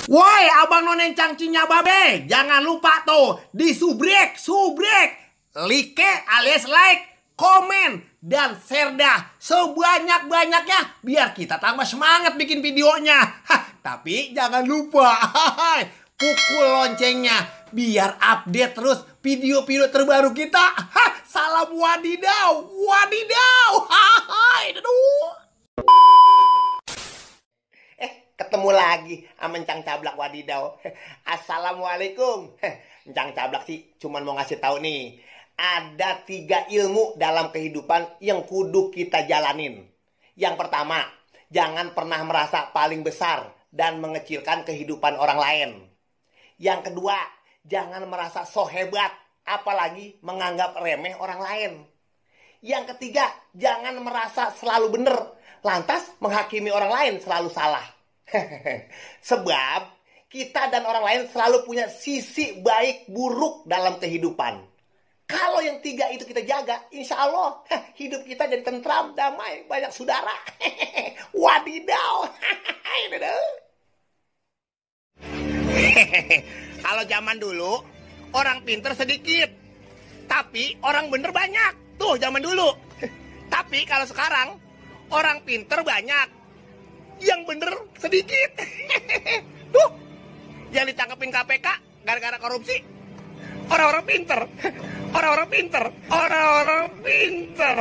Woi, abang nonen cangcinya babe, jangan lupa tuh di subrek, like alias like, komen, dan share dah sebanyak-banyaknya biar kita tambah semangat bikin videonya. Tapi jangan lupa pukul loncengnya biar update terus video-video terbaru kita. Salam wadidaw, wadidaw. Aduh. Ketemu lagi sama Encang Cablak wadidaw. Assalamualaikum. Encang Cablak sih cuman mau ngasih tahu nih. Ada 3 ilmu dalam kehidupan yang kudu kita jalanin. Yang pertama, jangan pernah merasa paling besar dan mengecilkan kehidupan orang lain. Yang kedua, jangan merasa so hebat, apalagi menganggap remeh orang lain. Yang ketiga, jangan merasa selalu benar, lantas menghakimi orang lain selalu salah. Sebab kita dan orang lain selalu punya sisi baik buruk dalam kehidupan. Kalau yang 3 itu kita jaga, insya Allah hidup kita jadi tentram, damai, banyak saudara. Wadidaw. Kalau zaman dulu orang pinter sedikit, tapi orang bener banyak. Tuh zaman dulu. Tapi kalau sekarang orang pinter banyak, yang bener sedikit. Tuh, yang ditangkapin KPK gara-gara korupsi orang-orang pinter. Orang-orang pinter. Orang-orang pinter.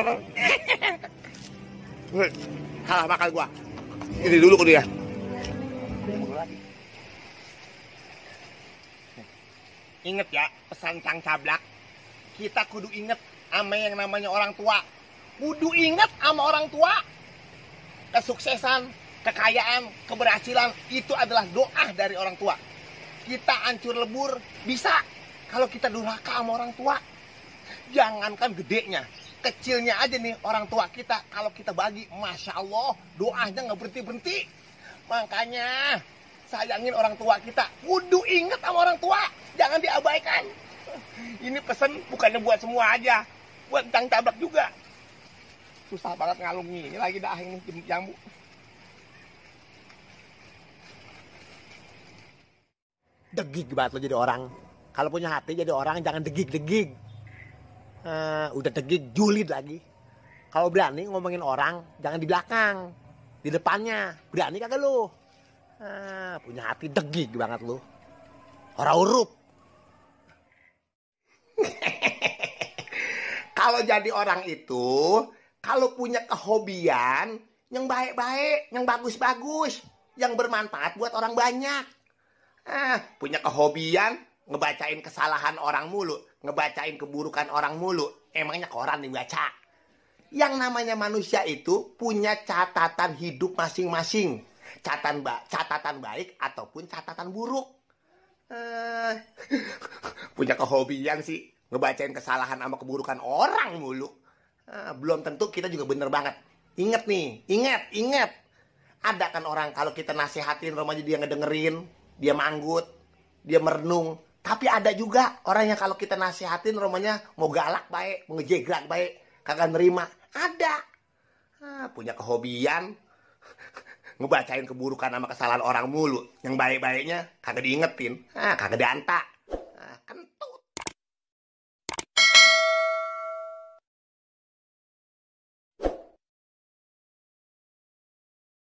Halah makan gua. Ini dulu kudu ya. Ingat ya pesan Cang Cablak. Kita kudu inget sama yang namanya orang tua. Kudu inget sama orang tua. Kesuksesan, kekayaan, keberhasilan itu adalah doa dari orang tua. Kita hancur lebur bisa kalau kita durhaka sama orang tua. Jangankan gedenya, kecilnya aja nih orang tua kita kalau kita bagi, masya Allah doanya nggak berhenti. Makanya sayangin orang tua kita, kudu inget sama orang tua, jangan diabaikan. Ini pesan bukannya buat semua aja, buat Encang Cablak juga. Susah banget ngalungi, ini lagi dah ini jambu. Degig banget lo jadi orang. Kalau punya hati jadi orang jangan degig. Udah degig julid lagi. Kalau berani ngomongin orang jangan di belakang, di depannya. Berani kagak lo? Punya hati degig banget lo. Orang urup. Kalau jadi orang itu, kalau punya kehobian yang baik-baik, yang bagus-bagus, yang bermanfaat buat orang banyak. Punya kehobian ngebacain kesalahan orang mulu, ngebacain keburukan orang mulu. Emangnya koran dibaca? Yang namanya manusia itu punya catatan hidup masing-masing. Catatan baik ataupun catatan buruk. Punya kehobian sih ngebacain kesalahan sama keburukan orang mulu. Belum tentu kita juga bener banget. Ingat nih, ingat. Ada kan orang kalau kita nasihatin rumahnya dia ngedengerin, dia manggut, dia merenung. Tapi ada juga orang yang kalau kita nasihatin rumahnya mau galak baik, mau ngejegrak baik, kagak nerima. Ada. Punya kehobian ngebacain keburukan sama kesalahan orang mulu. Yang baik-baiknya kagak diingetin, kagak diantak.